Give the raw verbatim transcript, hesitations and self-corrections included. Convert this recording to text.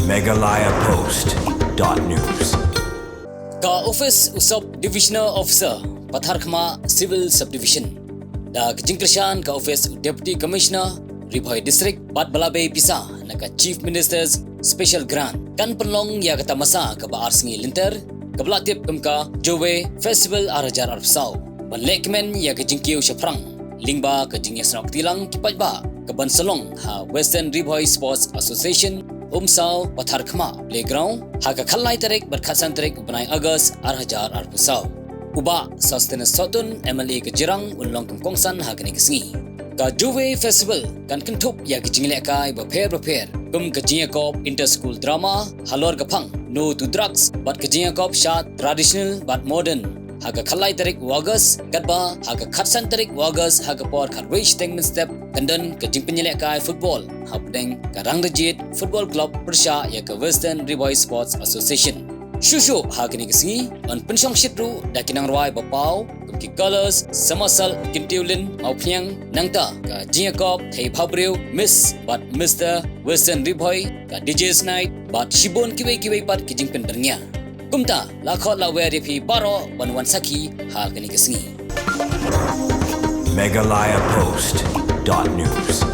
Meghalaya Post dot news. Ka office u Sub Divisional Officer Patharkhmah Civil Subdivision da ka jingkyrshan ka office u Deputy Commissioner Ri Bhoi District bad ba la bei pisa na ka Chief Minister's Special Grant kan pynlong ïa ka tamasa kaba ar sngi lynter kaba la tip kum ka Jowai Festival ar hajar arphew saw ban lehkmen ïa ka jingkiew shaphrang lyngba ka jingïasnoh kti lang ki paidbah kaban sa long ha Western Ri Bhoi Sports Association Umsaw Patharkhmah Playground ha ka khatlai tarik bad khatsan tarik u bnai August ar hajar arphew saw. U Bah Sosthenes Sohtun M L A ka Jirang un long kum kongsan ha kane ka sngi. Ka Jowai Festival kan kynthup ïa ka jinglehkai bapher bapher kum ka jingïakop inter school drama halor ka phang No to Drugs bad ka jingïakop shad traditional bad modern ha ka khatlai tarik u August katba ha ka khatsan tarik u August ha ka por khatwei shiteng mynstep kan don ka jingpynïalehkai football hapdeng ka Rangdajied Football Club pyrshah ïa ka Western Ri Bhoi Sports Association. Shuh shuh ha kane ka sngi yn pynshongshit ruh da ki nongrwai ba paw kum ki Colours, Somersault, Kyntiewlyn, Mawphniang, nangta ka jingïakop thei bhabriew Miss bad Mister Western Ri Bhoi, ka D J's Night bad shibun kiwei kiwei pat ki jingpynbyrngia. Kumta la khot la wer ïa phi baroh ban wan sakhi ha kane ka sngi. Meghalaya Post dot news.